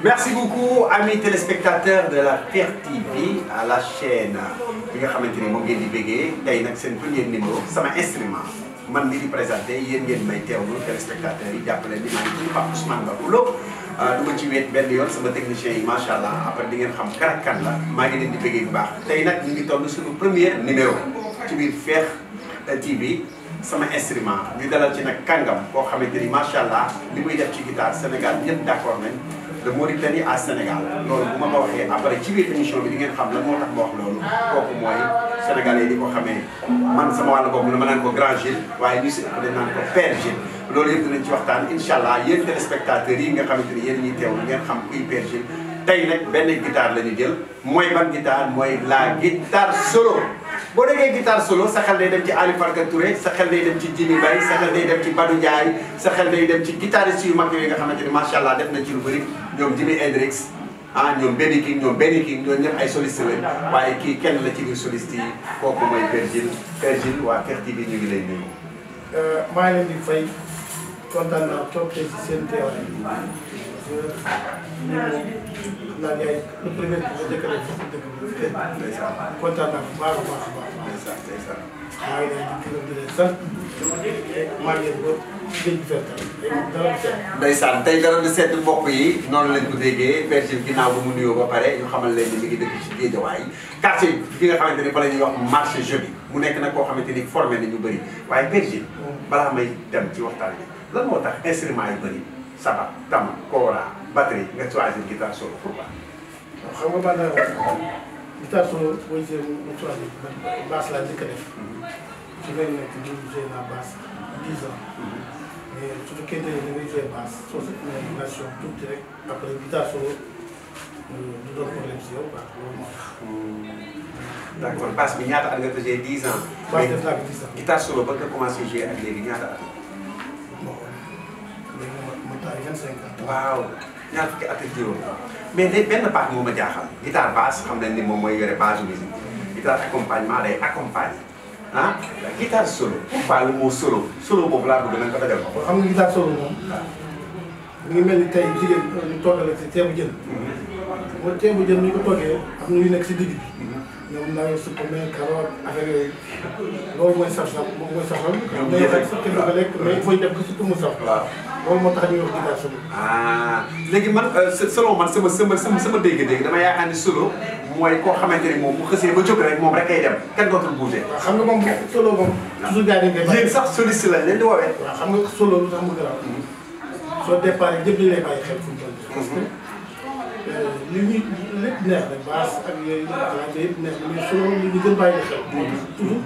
Merci beaucoup amis téléspectateurs de la Pére TV à la chaîne bi nga xamante ni moom ngeen di béggee tey nag seen premier numéro sama instrument man mi di présenté yéen ngeen may teewlu téléspectateurs yi jàppale ni maa ngi tudd Pape Ousmane Ba Poulo du ma ci wéet benn yoon sama technicien yi macha allah après di ngeen xam kan la maa ngi leen di béggee bu baax tey nag ñu ngi toll suñu premier numéro ci biir Pére TV sama instrument ñu dalal ci nag kàngam koo xamante ni macha allah li muy def ci guitare Sénégal ñëpp d'accord nañ de Mauritanie à Sénégal loolu bu ma ko waxee après ci biir émission bi di ngeen xam lan moo tax ma wax loolu kooku mooy sénégalais di ko xamee man sama wàllu boobu ma naan ko grand Jules waaye ñu si ëpp dañ naan ko Père Jules loolu yëpp dinañ ci waxtaan incha allah yéen téléspectateurs yi nga xamante ni yéen ñuy teew ngeen xam kuy Père Jules tey nag benn guitare la ñu jël mooy ban guitare mooy la guitare solo boo déggee guitare solo sa xel day dem ci Ali Farka Touré sa xel day dem ci Jimmy Bay sa xel day dem ci Badou Ndiaye sa xel day dem ci guitariste yu mag yooyu nga xamante ni macha allah def nañ ci lu bëri ñoom Jimi Hendrix ñoom Benny King ñoom ñëpp ay soliste lañ waaye kii kenn la ci biir soliste yi kooku mooy Père Jules Père Jules waa Pére TV ñu ngi lay nuyu. maa ngi leen di fay kontaan naa trop tey si seen teewaay naan yaay le premier bi nga dëkk rek foofu dëkk bi kontaan naa bu baax a baax a baax. maa ngi leen di gërëm di leen sant maa ngi leen di géej gi fekk dara du sedd. ndeysaan tey dara du sedd mbokk yi noonu lañ ko déggee Père Jules ginnaaw ba mu nuyoo ba pare ñu xamal leen ni mi ngi dëkk ci Géejawaay quartier bi nga xamante ni fa la ñuy wax marché jeudi mu nekk nag koo xamante ni formé na ñu bëri waaye Père Jules balaa may dem ci waxtaan bi lan moo tax instrument yu bëri sabat tama kora batterie nga choisir guitare solo pourquoi. waaw xam nga maanaam guitare solo booy see mu choisir basse laa njëkk a def. su ngay nekk ñu joué la basse 10 ans. mais su fekkee ne da ngay joué basse soo sa imagination tuuti rek après guitare solo du doon problème si yow quoi loolu moo tax. d' accord basse bi ñaata at nga ko joué 10 ans. basse def naa ko 10 ans. guitare solo ba nga commencé joué ak léegi ñaata at. bon léegi ma taay 25 ans. waaw ñaar fukki at ak juróom mais léegi benn baax moo ma jaaxal guitare basse xam nañ ni moom mooy yore base musique guitare accompagnement day accompagne guitare solo pourquoi le mot solo boobu laa bëgg nañ ko dajal ko. xam nga guitare solo moom mi ngi mel ni tey jigéen ñu toggale ci ceebu jën. mooy ceebu jën ñu ko toggee am na yu nekk si digg bi. ñoom naa yor supame carotte affaire yooyu loolu mooy saf-saf moom mooy safal. ñoom ñooy xaj sax kenn du ko lekk mais il faut def ko surtout mu saf. waaw loolu moo tax ñu wax guitare solo. léegi man selon man sama dégg-dégg dama yaakaar ni solo mooy koo xamante ni moom bu xësee ba jóg rek moom rek kay dem kenn dootul bougé. waaw xam nga moom solo moom. toujours gars yi dañ koy bàyyi yéen sax soliste lañ leen di woowee. waaw xam nga solo lu tax mu garaaw. soo départ ñëpp dañ lay bàyyi xel fu mu toll. parce que li ñuy lépp neex na basse ak yooyu rajo yëpp neex na mais solo li ñu gën bàyyi xel. moo tax toujours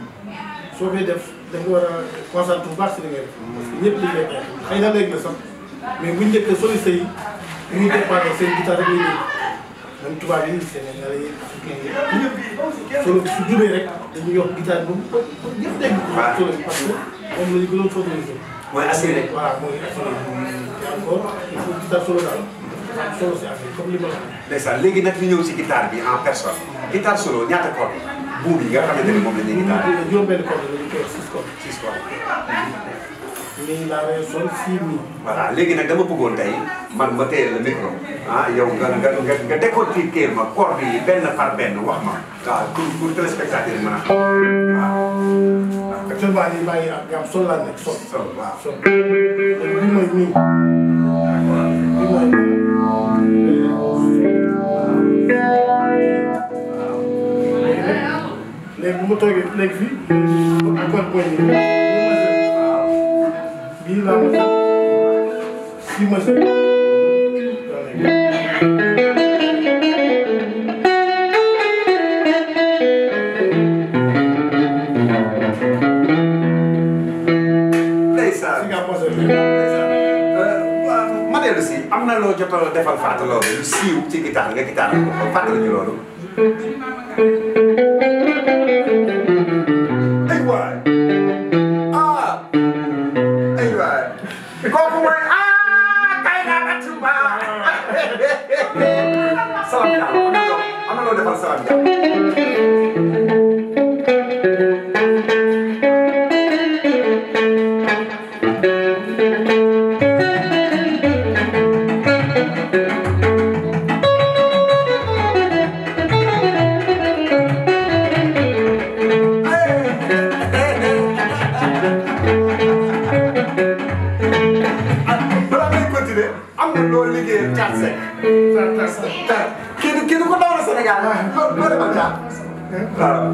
soo koy def da nga war a concentré bu baax si li ngay def. parce que ñëpp dañ lay bàyyi xel xëy na léegi la sax mais bu njëkk soliste yi ñu ngi départ seen guitare rek lay dégg même tubaab yi Sénégalais yi africain yi ñëpp solo su jubee rek dañuy yokk guitare boobu pour ñëpp dégg solo parce que moom la ñu gënoon favoriser. mooy assuré. waaw mooy assuré te encore il faut guitare solo daal solo si affaire comme li ma la wax. ndeysaan léegi nag ñu ñëw si guitare bi en personne guitare solo ñaata corde buum yi nga xamante ni moom la ñuy guitare. juróom-benn corde la ñu koy wax 6 cordes. 6 cordes. nii laa lay sol 6 mi. voilà léegi nag dama bëggoon tey man ma téye la micro yow nga décortiquer ma corde yi benn par benn wax ma. waaw pour téléspectateur yi mën a xam waaw. actuellement nii maa ngi am gamme sol laa nekk sol. sol waaw sol bii mooy nii. bii mooy léegi bu ma toogee léegi fii accord mooy nii. bii laa ma jël bii ma jël ndeysaan ma dellu si am na loo jot a defal Fatou loolu lu siiw ci guitare nga guitare ko fàttali ñu loolu. ay waay ay waay kooku mooy kay naa la Touba salam yàlla am na loo defal salam yàlla. waaw.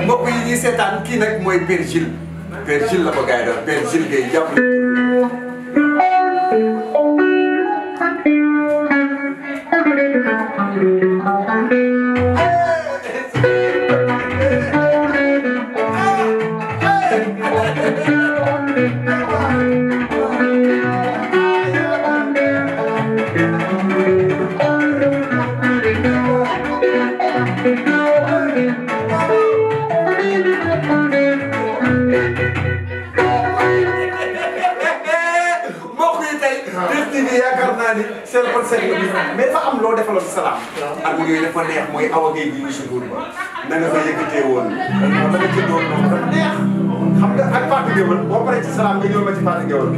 mbokk yi ñuy seetaan kii nag mooy Père Jules. Père Jules la ko gars yi doon Père Jules Gueye jàppale. yaakaar naa ni seen xol seen bi mais dafa am loo defaloon salaam. ak yooyu dafa neex mooy awa géej gi ñu si góor ba na nga ko yëkkatee woon. da nga jëndoon noonu dafa neex. xam nga ak Fatou Guewel boo paree ci salaam nga ñëw ma ci Fatou Guewel.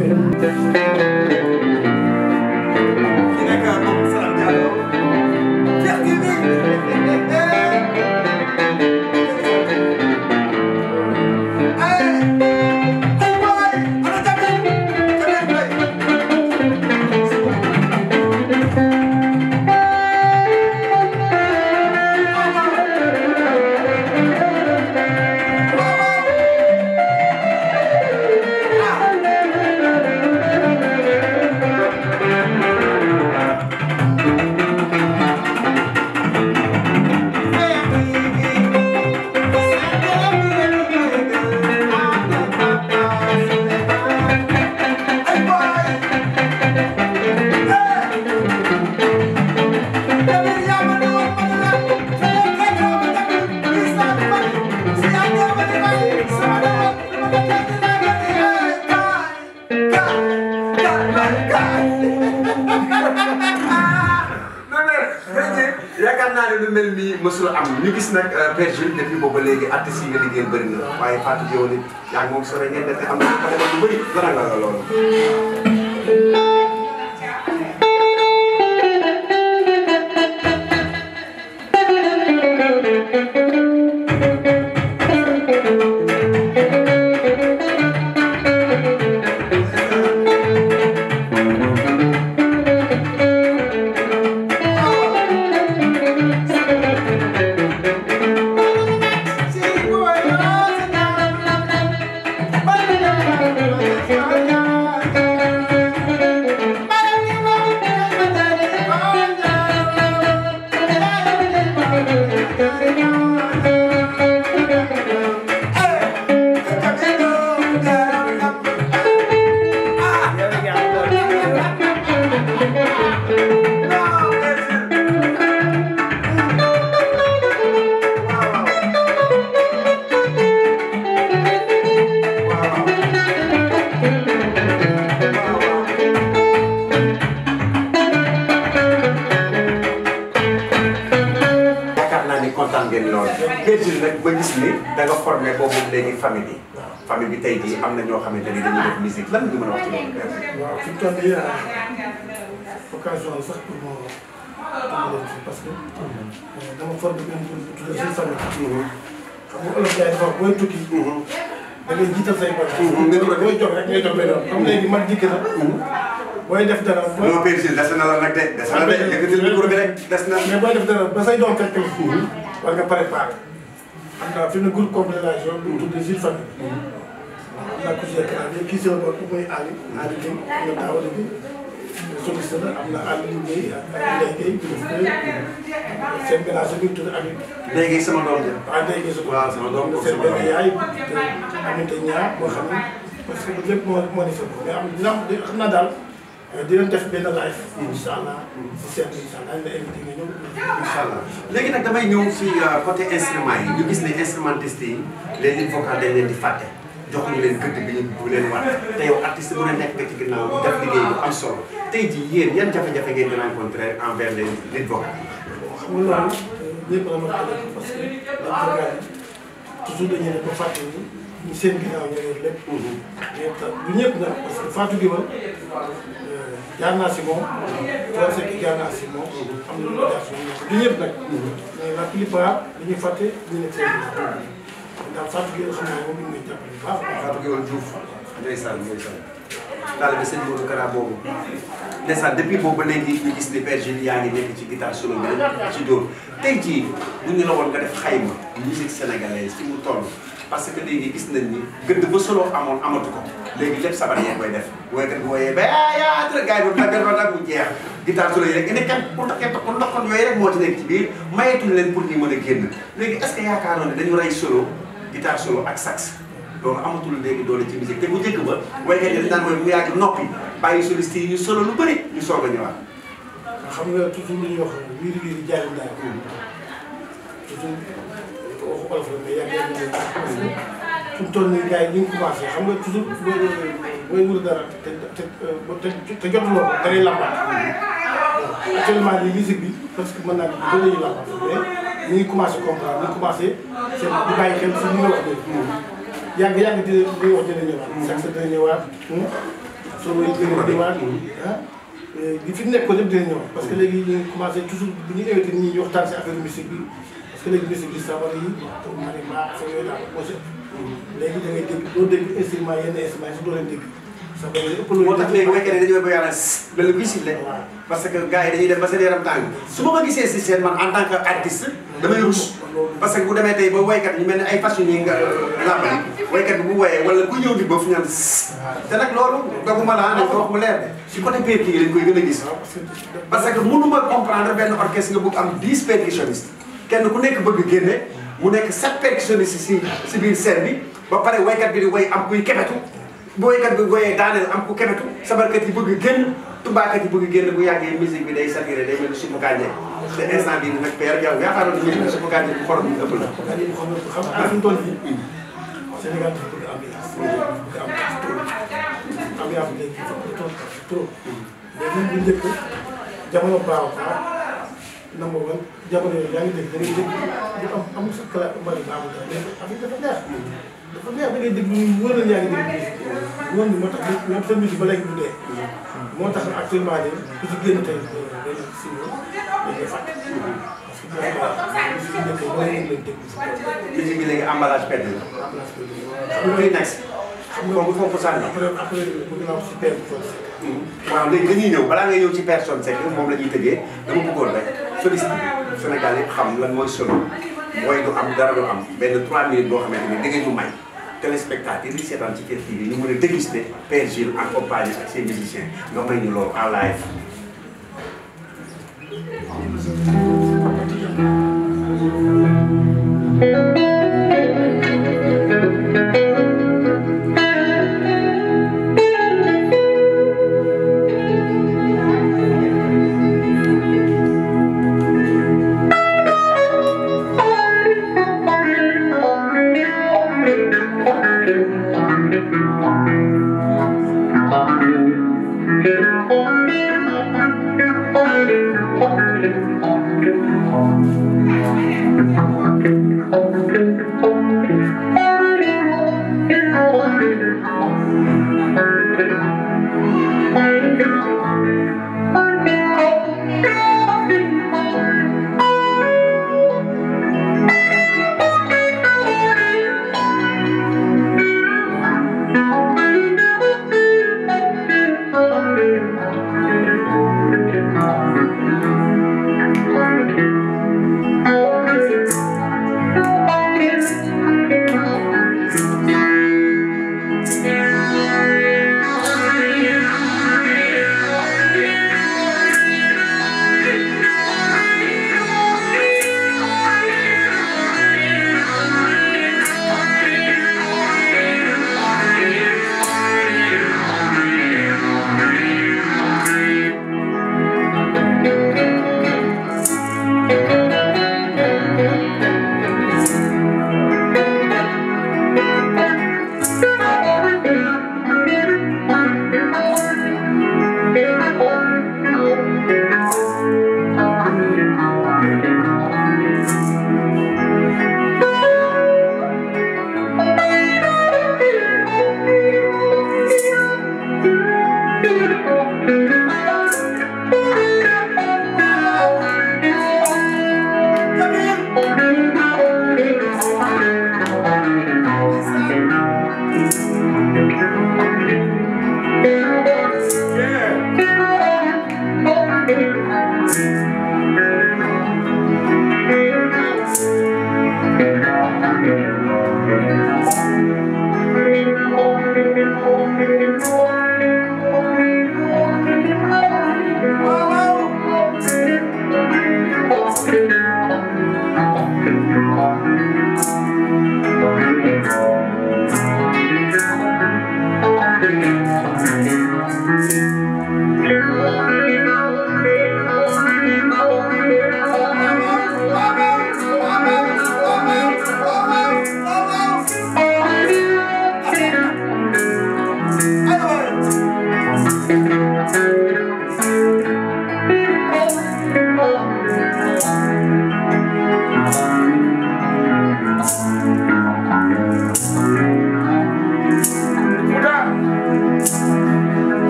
ki nekk moom salaam Diallo. feex gi nii. yaakaar naa ne lu mel nii mësul am ñu gis nag Père Jules depuis boobu ba léegi artistes yi nga liggéeyal bëri na waaye Fatou Guewel it yaa ngi moom sore ngeen def am na ko defal lu bëri dara nga la loolu. Père Jules nag ba gis ni da nga formé boobu léegi famille bi. famille bi tey jii am na ñoo xamante ni dañuy def musique lan nga mën a wax ci loolu. waaw fi mu toll nii occasion sax pour ma leen fi parce que dama formé benn groupe bu tudd Jules famille. xam nga olof yaay dafa booy tukki. da ngay jiital say bopp. booy jox rek ngay jox benn yoon. comme léegi man dikk na. booy def dara. non Père Jules des na la nag de. des na de yëkkatil micro bi rek des na. mais booy def dara ba say doom fekk war nga préparé. xam naa fi mu ne groupe complémentation bu tudd Jules famille. am naa ku si yëkkati kii si la bopp muy Ali Gueye am na Daouda Gueye soliste la am na Ali Gueye ak Ndeye Gueye seen mélange bi tudd Ami. Ndeye Gueye sama doom ja. waaw Ndeye Gueye waaw sama doom seen benn yaay aminte ñaar boo xam ne parce que lépp moo di fa mais am dina am xam naa daal di leen def benn live. incha allah si seen incha allah dañ la invité nga ñëw. incha allah léegi nag damay ñëw si côté instrument yi ñu gis ne instrumentiste yi les lignes vocales dañ leen di fàtte jox ñu leen gëdd bi ñu bu leen war te yow artiste bu ne nekk nga ci ginnaaw def liggéey bu am solo tey jii yéen yan jafe-jafe ngeen di rencontrer envers les lignes vocales. xam nga loolu ñëpp la mën a def parce que lignes vocales yi toujours dañuy ne ba fàtte ñu seen ginnaaw ñoo yor lépp. du ñëpp nag parce que Fatou Guewel jaar naa si moom. tool sekk jaar naa si moom. am na lu ma jaar si moom du ñëpp nag. mais la plupart dañuy fàtte ñu nekk seen ginnaaw. daal Fatou Guewel xam naa moom ñu ngi jàppale bu baax. Fatou Guewel Diouf ndeysaan ndeysaan. taalibe sëñ Modou Kara boobu ndeysaan depuis boobu ba léegi ñu gis ni Père Jules yaa ngi nekk ci guitare solo bi ci dóor tey jii bu ñu la woon nga def xayma musique sénégalaise fi mu toll parce que léegi gis nañ ni gëdd ba solo amoon amatu ko léegi lépp sabar yee koy def woykat bu woyee ba yaa tra gars yi ba tàggal ba tàgg mu jeex guitare solo yi rek indi kenn ku takkee ko ndoxoon yooyu rek moo ci nekk ci biir mayetuñ leen pour ñu mën a génn léegi est-ce que yaakaaroon ne dañu rey solo guitare solo ak sax loolu amatul léegi doole ci musique te bu njëkk ba woykat yi dañ daan woy bu yàgg noppi bàyyi soliste yi ñu solo lu bëri ñu soog a ñëwaat. xam nga toujours lu ñuy wax wiiri wiiri jaay ndaay toujours waxu olof la mais yàgg nañu ne fu mu toll nii gars yi ñu ngi commencé xam nga toujours booy wër dara te jotuloo ko da ngay lambaat actuellement nii musique bi parce que mën naa ne ba léegi lambaat mais ñu ngi commencé comprendre ñu ngi commencé seen di bàyyi xel si li nga wax léegi yàgg di wax dina ñëwaat. sax dina ñëwaat. soo koy dina ñëwaat. li fi nekkoon lépp dina ñëwaat parce que léegi ñu ngi commencé toujours bu ñu invité nit ñi ñu waxtaan si affaire musique bi parce que léegi musique bi sabar yi marima affaire yooyu daal moo si léegi da ngay dégg doo dégg instrument yenn instrument yi si doo leen dégg. sabar yi ëpp moo tax léegi béykat yi dañu koy yàlla mel ni kuy siffler parce que gars yi dañuy dem ba seen yaram tàng su ma ko gisee si seen man en tant que artiste damay rus parce que bu demee tey ba woykat ñu mel ni ay fashion yi nga làmb yi woykat bi bu woyee wala ku ñëw di ba fu ñu te nag loolu doguma la dañ ko wax mu leer de si côté percu yi lañ koy gën a gis parce que mënuma comprendre benn orchestre nga bëgg am 10 percussionnistes kenn ku nekk bëgg génne mu nekk 7 percussionnistes si biir scène bi ba pare woykat bi di woy am kuy kebetu bu woykat bi woyee daaneel am ku kebetu sabarkat yi bëgg génn tubaakat yi bëgg génn bu yàggee musique bi day saturé day mel ni suppu kànja te instant bii nag Père yow yaakaaroon ni musique bi suppu kànja bu xorom bi ëpp la. xam nga fi mu toll nii Sénégal dafa bëgg ambiance bëgg ambiance bi léegi dafa trop mais ñun bu njëkk jamono baaw baax number one jamono yooyu yaa ngi dégg da ngay dégg ñu am sa kala mbali baaxul dara mais affaire dafa neex dafa neex da ngay dégg ñu wóor na yaa ngi dégg wóor na moo tax même seen musique ba léegi du dee moo tax actuellement nii ku ci génn tey day nekk si ñoom dañ koy fàtte parce que musique bi léegi emballage perte la. emballage perte la. xam nga bu foofu sànni. après bëgg naa si Père waaw léegi dañuy ñëw balaa ngay ñëw ci personne sec moom la ñuy tëjee dama bëggoon rek soliste bi Sénégal yëpp xam lan mooy solo mooy du am dara du am benn 3 minutes boo xamante ni da ngeen ñu may téléspectateurs yi seetaan ci Kër TV ñu mën a déguster Père Jules en compagnie ak ses musiciens nga may ñu loolu en live. Thank you.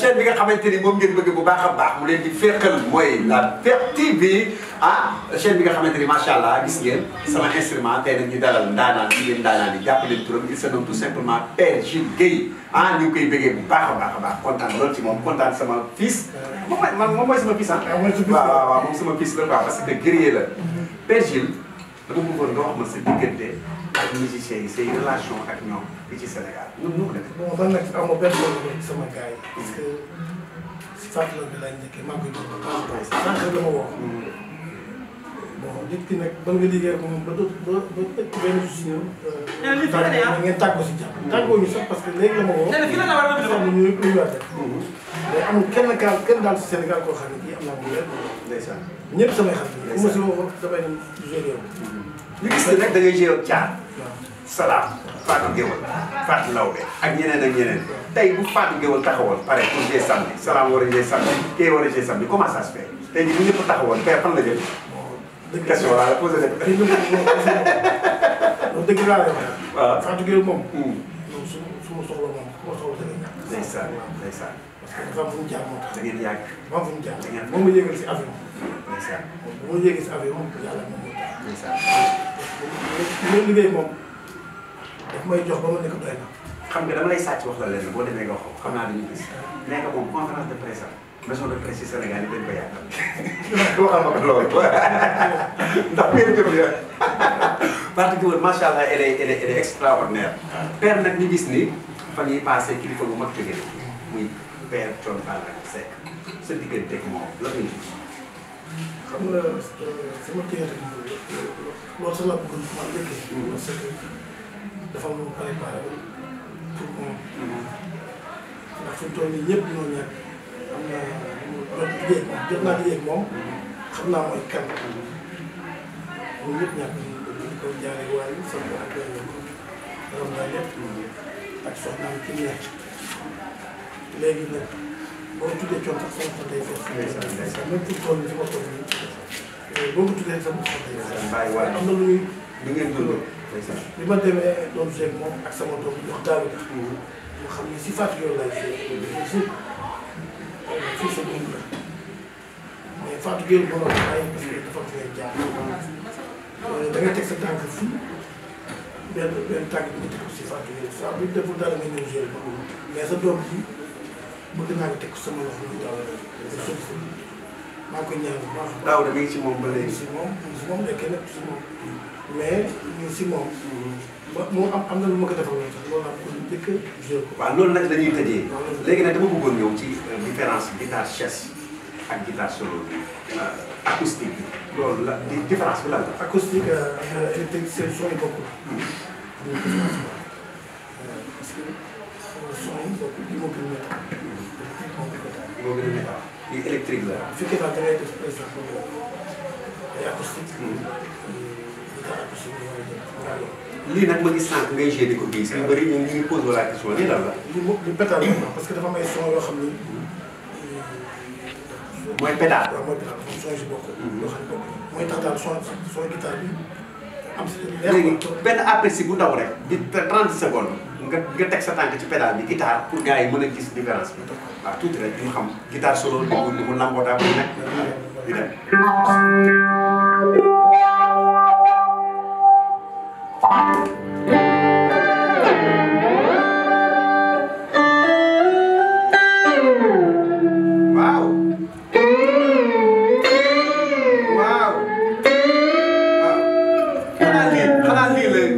chaîne bi nga xamante ni moom ngeen bëgg bu baax a baax mu leen di féqal mooy la Pére TV chaîne bi nga xamante ni macha allah gis ngeen sama instrument tey nag ñu dalal ndaanaan ci yéen ndaanaan yi jàpp leen turam il se nomme tout simplement Père Jules Guèye ñu ngi koy bëggee bu baax a baax kontaan loolu ci moom kontaan sama fils moom mooy sama fils waaw moom sama fils la quoi parce que guerrier la Père Jules dama bëggoon nga wax ma sa diggante ak musiciens yi say relation ak ñoom bi ci Sénégal ñun ñu ko defee. bon man nag amoo benn problème sama gars yi parce que si Fatou bi lañ njëkkee maa ngi koy doon sànq la ma woo. bon nit ki nag ba nga liggéey ak moom ba benn si ñëw. ngeen tàggoo si jàpp. tàggoo ñu sax parce que léegi la ma woo. xam ñu nuyuwaat rek. mais amul kenn daal si Sénégal koo xam ne kii am naa mu wér. ndeysaan ñëpp samay xarit yi. bu ma si woo damay dem jouer yow. ñu gis ne nag da ngay jouer Thiat. Salaam Fatou Guewel Fatou Lawbe ak ñeneen ak ñeneen tey bu Fatou Guewel taxawoon pare pour jouer samedi Salaam war a jouer samedi kii war a jouer samedi comment ça se fait tey jii bu ñëpp taxawoon père fan la jëm. dëgg question laa la posé de. dëgg laa lay wax. waaw Fatou Guewel moom. moom su ma soxla moom ku ma soxla dëgg ñàkk. ndeysaan ndeysaan. parce que dafa am fu mu jaar moo tax. da ngeen yàgg. dafa am fu mu jaar. da ngeen moom ma yéegal si avion. ndeysaan. bu ma yéegee si avion moom yàlla moom moo tax. ndeysaan. li liggéey moom daf may jox ba ma nekk doy na. xam nga dama lay sàcc wax la leen boo demee nga wax xam naa dañuy gis nee nga moom conférence de presse maison de presse Sénégal yi dañ ko yàggal. waxal ma ko loolu. ndax Pére Diop ya. Fatou Guewel macha allah elle est extraordinaire. Père nag ñu gis ni fan yii passé kilifa bu mag jógee muy Père Thione Ballago Seck sa digganteeg moom la muy gis. xam nga sama téere loolu sax laa bëggoon maa njëkkee. parce que dafa am lu préparé pour moom. ndax fi mu toll nii ñëpp ñoo ñàkk am na jot naa liggéey ak moom xam naa mooy kan. ñun ñëpp ñàkk di ko jaaree waaye sama ak borom naa lépp ak soxnaam ki mu nekk léegi nag boo tuddee Thione sax sama xol day fees. même pour tool bi fi ma toll nii boo ko tuddee sama xol day fees. am na lu ngeen dund. bi ma demee doon jeeg moom ak sama doom bi wax daaw tax. moo xam ne si Fatou Guewel laay fii fii sa dund la mais Fatou Guewel moo la bàyyi parce que dafa fay jaar. da ngay teg sa tànk fii benn tànk bi nga teg ko si Fatou Guewel saa bu deful dara nga ñëw jeeg ko mais sa doom bi bëgg naa ko teg ko sama loxo bi daaw maa ngi koy ñaan bu baax. daaw da ngay ci moom ba léegi. si moom de kenn si moom mais ñu si moom. moo am na lu ma ko defal woon sax loolu laa ko njëkk a joué ko. waaw loolu nag dañuy tëjee. léegi nag dama bëggoon ñëw ci différence guitare chaise ak guitare solo bi acoustique bi loolu la différence bi lan la. acoustique électrique seen son yi bokkul. parce que son yi bokkul bi moo gën a métti. moo gën a métti lii électrique la. bu fekkee daal da ngay def par exemple ay acoustique. guitare acoustique bi lii nag ma gis sànq ngay gérer di ko gis. ñu bëri ñu ngi posé la question lii lan la. li pétale la parce que dafa am ay son yoo xam ni. mooy pétale. waaw mooy pétale moom son yi si bokk. yoo xam ne bokk mooy tax daal son guitare bi am si. léegi benn aperçu bu ndaw rek di 30 secondes nga teg sa tànk ci pédale bi guitare pour gars yi mën a gis différence bi. waaw tuuti rek ñu xam guitare solo li mu lamboo daa bëri nag di dem.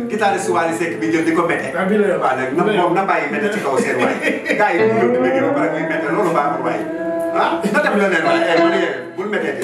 guitariste Wally Seck bi jël di ko métte. waaw nag moom na bàyyi métte ci kaw seen waay gars yi bu ñu déggee ba pare muy métte loolu baaxul waay na def leneen waay man bul méttee di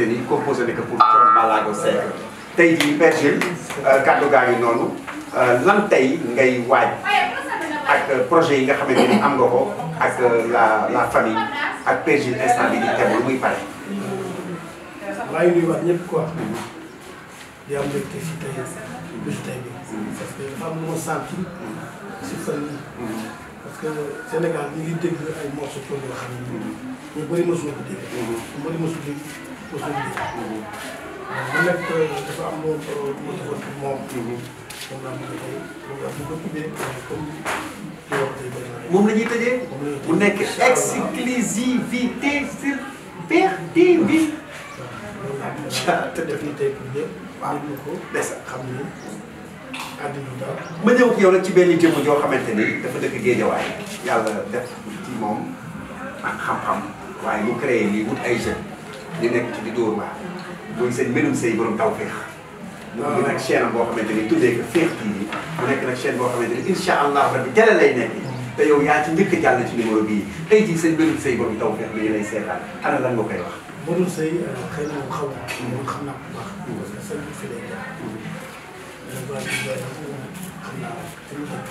xamante ni composé na ko pour Thione Ballago Seck tey jii Père Jules kàddu gaa ngi noonu lan tey ngay waaj ak projet yi nga xamante ni am nga ko ak la famille ak Père Jules instant bi di tegu lu muy pare. maa ngi nuyuwaat ñëpp quoi di am mbégte si tey bésu tey bi parce que dafa am lu ma sant si fan yi parce que Sénégal ñu ngi dégg ay morceaux yoo xam ne ñu bëri mosuñu ko dégg. ñu bëri mosuñu dégg. mu nekk dafa am lu ma defoon pour moom. moom laa bëgg tey bu ko tuddee comme li wax tey bëri na. moom la ñuy tëjee. mu nekk exclusivité sur Père TV. te def ni tey pour ñëpp. waaw déglu ko. xam ni àddina daal. ma ñëw ak yow nag ci benn jëmm joo xamante ni dafa dëkk Géejawaay yàlla def ci moom ak xam-xam waaye mu créé lii wut ay jeunes di nekk ci di dóor baax muy seen mbénum sëy borom taw féex. mu ngi nag chaîne am boo xamante ni tuddee ko Féex TV mu nekk nag chaîne boo xamante ni incha allah rabbi télé lay nekk te yow yaa ci njëkk a jàll ci numéro bii tey jii seen mbénum sëy borom taw féex mi ngi lay seetaan ana lan nga koy wax. Modou Seye xëy na moom xaw ma moom xam naa bu baax parce que sëñ bi fi lay jaar. xam naa fi mu nekk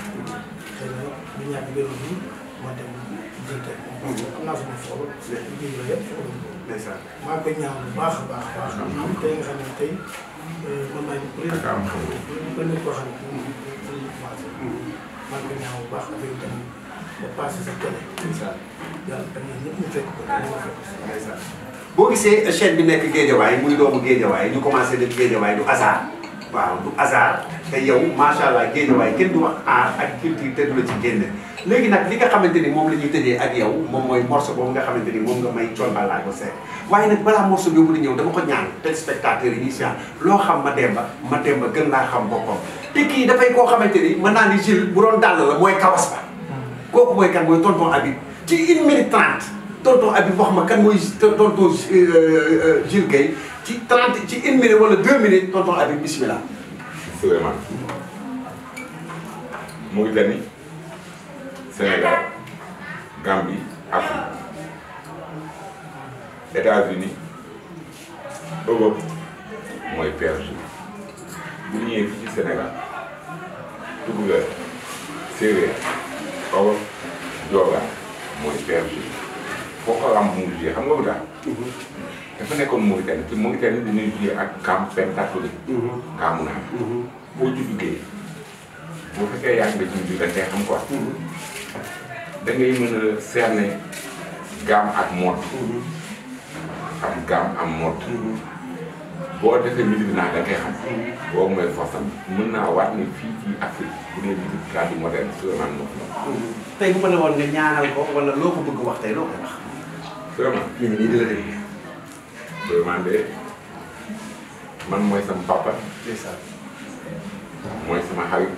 xëy na bu ñàkk benn bi ma dem jiite parce que am naa sama soxla liggéey la yëpp soxla ko. maa ngi koy ñaan bu baax a baax a baax. tey nga xam ne tey man maa ngi premier koo xam ne maa ngi koy ñaan bu baax affaire yi tamit ba passé sa télé. yàlla tamit ñëpp ñu fekk ko ñu fekk. boo gisee chaîne bi nekk Géejawaay muy doomu Géejawaay ñu commencé def Géejawaay du hasard waaw du hasard te yow macha allah Géejawaay kenn du wax art ak culture te du la ci génne léegi nag li nga xamante ni moom la ñuy tëjee ak yow moom mooy morceau boobu nga xamante ni moom nga may Thione Ballago Seck waaye nag balaa morceau boobu di ñëw dama ko ñaan téléspectateurs yi initial loo xam ma demba gën laa xam boppam te kii dafay koo xamante ni mën naa ni Jules bu doon dàll la mooy kawas ba kooku mooy kan mooy tonton Habib ci 1 minute 30 tonton Habib wax ma kan mooy tonton Jules Gueye ci 30 ci 1 minute wala 2 minutes tonton Habib bismillah. Souleymane Mauritanie Sénégal Gambie Afrique États-Unis Europe mooy Père Jules bu ñëwee fii ci Sénégal Tukulóor Séeréer Olof Joola mooy Père Jules foo ko am mu jugee xam nga lu tax dafa nekkoon Mauritanie te Mauritanie dañuy jugee ak camp pentatonique. kaamu naa. boo ci duggee boo fekkee yaa ngi ci biir da ngay xam quoi. da ngay mën a cerner gamme ak mode. am gamme am mode. boo defee musique naa da ngay xam. boobu mooy force am mën naa waat ne fii ci Afrique bu dee musique cadre moderne Souleymane moo fi tey bu ma ne woon nga ñaanal ko wala loo ko bëgg wax tey loo koy wax. Souleymane ñu ngi nii di la dégg. Souleymane de man mooy sama papa. mooy sama xarit.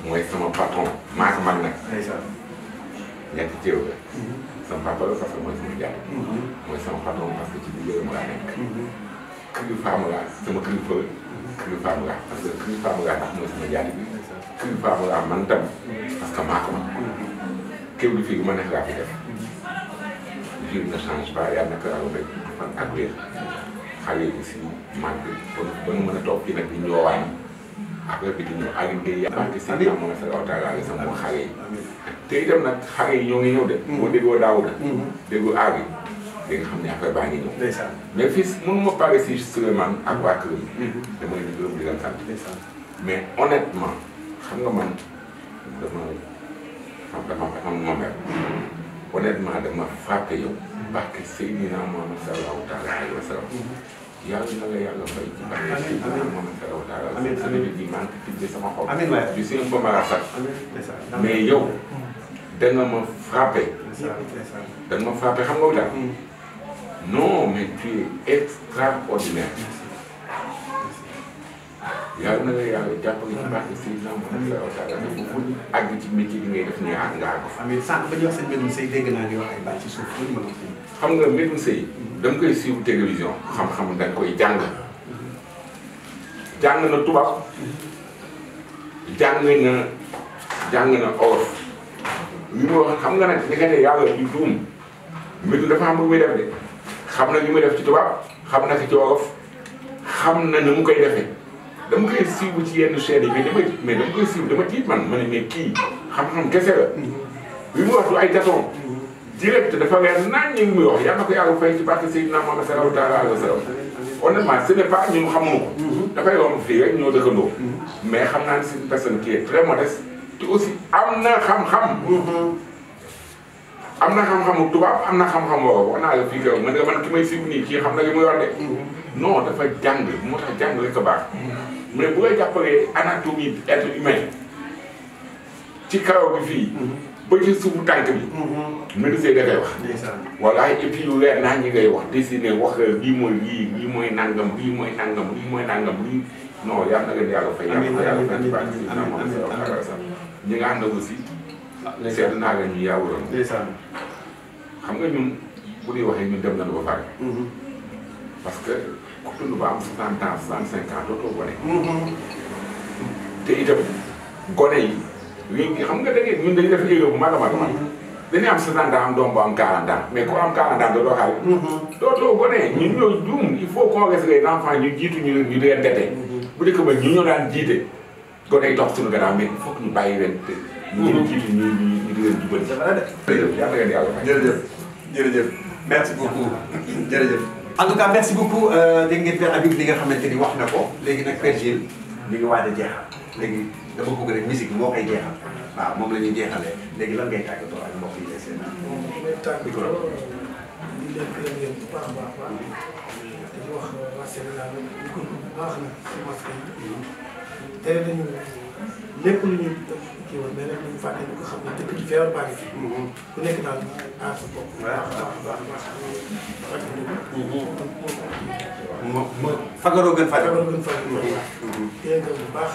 mooy sama patron. maa ko mag nag. ñetti teew la. sama papa la parce que mooy sama jàll. mooy sama patron parce que ci liggéeyam laa nekk. kilifaam laa sama kilifa la. kilifaam laa parce que kilifaam laa tax mooy sama jàll bi. kilifaam laa man tam parce que maa ko mag. kéw li fii bu ma neex laa fi def. Jules ne change pas yàlla na ko raw rek fan ak wér xale yi aussi màgg ba nu mën a toog fii nag di ñëwaat affaire bi di ñëw ak ngay yàq si ñaar moom sa waxtaan ak sama xale yi. te itam nag xale yi ñoo ngi ñëw de. boo déggoo Daouda. déggoo aar yi di nga xam ne affaire baa ngi ñëw. mais fii mënuma pare si Souleymane ak waa kër yi. damay di gërëm di leen sant. mais honnêtement xam nga man dama am ma mère. honnêtement dama frappé yow. parce que Seydina Mohamed sallallahu alayhi wa sallam. yàlla na la yàlla fay ci barke Seydina Mohamed sallallahu alayhi wa sallam. amiin amiin bi maa ngi tibbee sama xol. amiin waay je suis un peu malade mais yow da nga ma frappé. da nga ma frappé xam nga lu tax. non mais tu es extraordinaire. yàlla na la yàlla jàppale ci barke Seydina Mohamed sallallahu alayhi wa sallam bu ñu àgg ci métier bi ngay def nii àgg nga àgg. amiin sànq ba ñu wax seen mbéyum sëy dégg naa ngi wax ay baat ci suuf lu ñu mën a xam nga mbéyum sëy dama koy suivre télévision xam-xam da nga koy jàng. jàng na tubaab jàng na olof li mu wax xam nga nag li nga ne yàlla du duum mbir dafa am lu muy def de xam na li muy def ci tubaab xam na ko ci wolof xam na nu mu koy defee dama koy suivre ci yenn chaînes yi mais dama koy suivre dama tiit man ma ne mais kii xam-xam kese la. li mu wax du ay jaton. direct dafa leer naan ñu ngi muy wax yal na ko yàlla fay ci barke Seydina Moma sallallahu alayhi wa sallam. honnêtement ce n'est pas ñun xamuñu ko. dafay romb fii rek ñoo dëkkandoo. mais xam naa ne c'est une personne qui est très modeste. te aussi am na xam-xam. am na xam-xamu tubaab am na xam-xam woo wax naa la fii kaw man ki may suivre nii kii xam na li muy wax de. non dafa jàng moo tax jàng rek a baax. mais bu ngay jàppalee anatomie être humain ci karaw bi fii. ba ci suufu tànk bi. médecin dafay wax. voilà et puis lu leer naa ñi ngay wax dessiné wax lii mooy lii lii mooy nangam lii mooy nangam lii mooy nangam lii non yal na leen yàlla fay. amiin yàlla fay ci baax ci anam moom ñi nga ànd aussi. seetlu naa leen ñu yaawuroon. xam nga ñun bu ñuy waxee ñun dem nañu ba pare. parce que ku dund ba am 60 ans 65 ans dootoo gone. te itam gone yi. léegi xam nga da ngeen ñun dañuy def erreur bu mag a mag a mag dañuy am 60 ans am doom bu am 40 ans mais ku am 40 ans dootoo xale. dootoo gone ñun ñoo juum il faut qu'on reste les enfants ñu jiitu ñu di leen tete. bu dëkk ba ñu ñoo daan jiite gone yi toog suñu gannaaw mais il faut que ñu bàyyi leen te. ñu jiitu ñu di leen jubali. jërëjëf yàlla ngeen yàlla fay. jërëjëf jërëjëf merci beaucoup jërëjëf. en tout cas merci beaucoup dégg ngeen Père Habib li nga xamante ni wax na ko léegi nag Père Jules mi ngi waaj a jeexal léegi. dama bëgg rek musique moo koy jeexal waaw moom la ñuy jeexalee léegi lan ngay tàggatoo ak mbokk yi seen moom mooy tàggatoo di leen gërëm yéen bu baax a baax di wax waa Sénégal ñu ko bu baax na si masque yi tere nañu lépp lu ñu kii woon mais nag ñu fàtte ñu ko xam ne dëkk bi feebar baa ngi fi ku nekk daal aar sa bopp fagaroo gën faj fagaroo gën faj di leen gërëm bu baax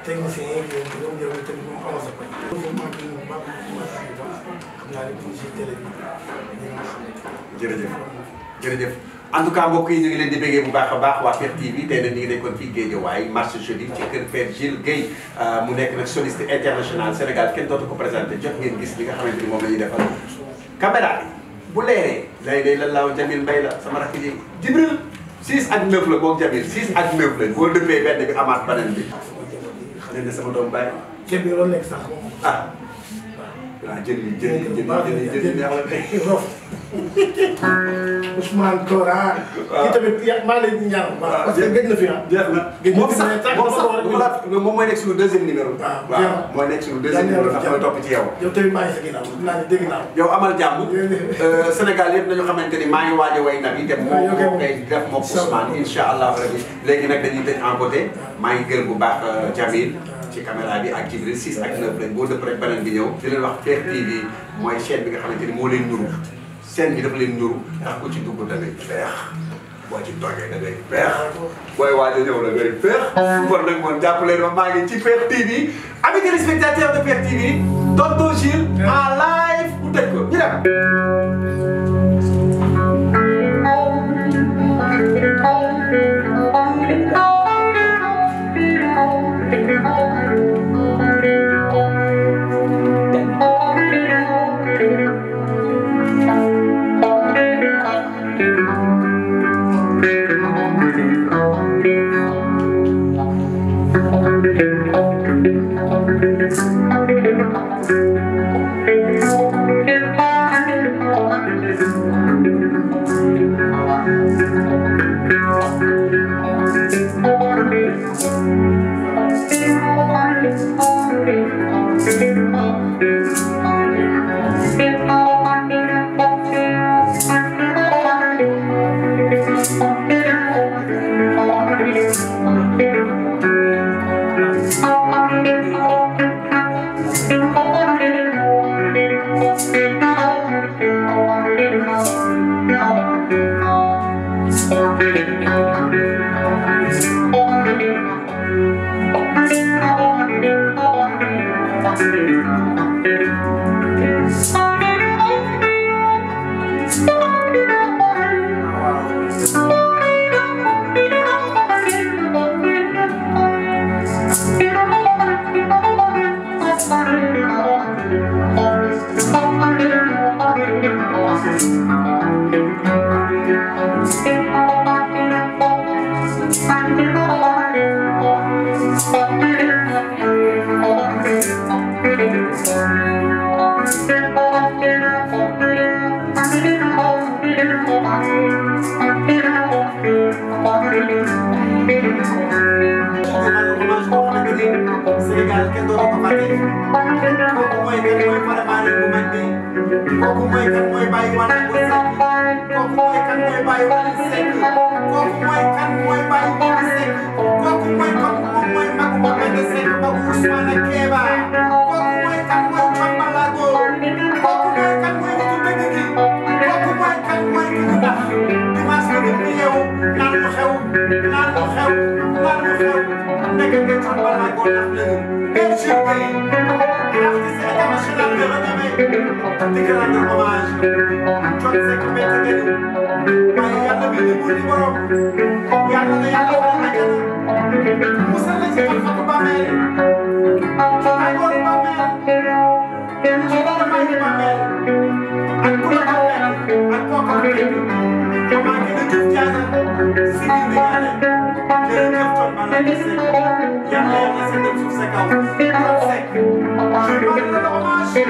technicien yi di leen gërëm yow tamit moom amal sa koy moom maa ngi bu baax xam naa ne bu ñu si télé bi dina xam jërëjëf jërëjëf en tout cas mbokk yi ñu ngi leen di béggee bu baax a baax waa Père TV tey nag ñu ngi nekkoon fii Guédiawaye marché jeudi ci kër Père Jules Guèye mu nekk nag soliste international Sénégal kenn dootu ko présenté jot ngeen gis li nga xamante ni moom la ñuy defal caméra bi bu leeree lay lan laaw Jamil Mbaye la sama rakk ji Jibril 6 ak 9 la moom Jamil 6 ak 9 la boo dëppee benn bi amaat beneen bi xam ne sama doom bàyyi ceeb bi loolu nekk sax ah waaw jël neex la tey Ousmane Kora. waaw kii tamit maa ngi lay ñaan parce que gëj na fi ah. jeex na moom sax moom mooy nekk suñu deuxième numéro. waaw mooy nekk suñu deuxième numéro ndax mooy topp ci yow. yow tamit maa ngi sa ginnaaw naa ne dégg naa. yow amal jàmm. Sénégal yëpp nañu xamante ni maa ngi waaj a way nag yi dem moo koy def moom Ousmane incha allah rabi léegi nag dañuy tëj en beauté maa ngi gërëm bu baax Jamil ci caméra bi ak Jibril 6 ak 9 lañ boo dëpp rek beneen bi ñëw di leen wax Père TV mooy chaîne bi nga xamante ni moo leen ñuru chaîne bi dafa leen ñuru ndax ku ci dugg da ngay feex boo ci toogee da ngay feex booy waaj a ñëw da ngay feex kon nag moom jàpp leen ma maa ngi ci Père TV amis téléspectateurs de Père TV tonton Jules en live bu tëj ko ñu dem Thank you. kenn dootu ko fàtte kooku mooy kan mooy faramaare bu mag bi kooku mooy kan mooy bàyyi wàllu bu sekk kooku mooy kan mooy bàyyi wàllu sekk kooku mooy kan mooy bàyyi wàllu sekk kooku mooy kan moom mooy magu ma benn sekk magu Ousmane Keba kooku mooy kan mooy Cambalago kooku mooy kan mooy nitu dëgg gi kooku mooy kan mooy ki ñu tax dimanche bi ñu yeewu naan lu xew naan lu xew naan lu xew nekk nga Cambalago ndax léegi Père Jules Gueye artiste international de renommé di ko rendre hommage John Seck métti ngeen waaye yàlla bi ni buur di borom yàlla na yàlla xaral àjjana musal na ci Fatou Bamel ci tàngooru Bamel ci lëndamaayu Bamel ak ku la ko fekk ak koo ko fekk Moma gi na Diouf Diatta si biir di ñaane jërëjëf John Balaye Seck yàlla yàlla sa dem suuf sa kaw John Seck je rends hommage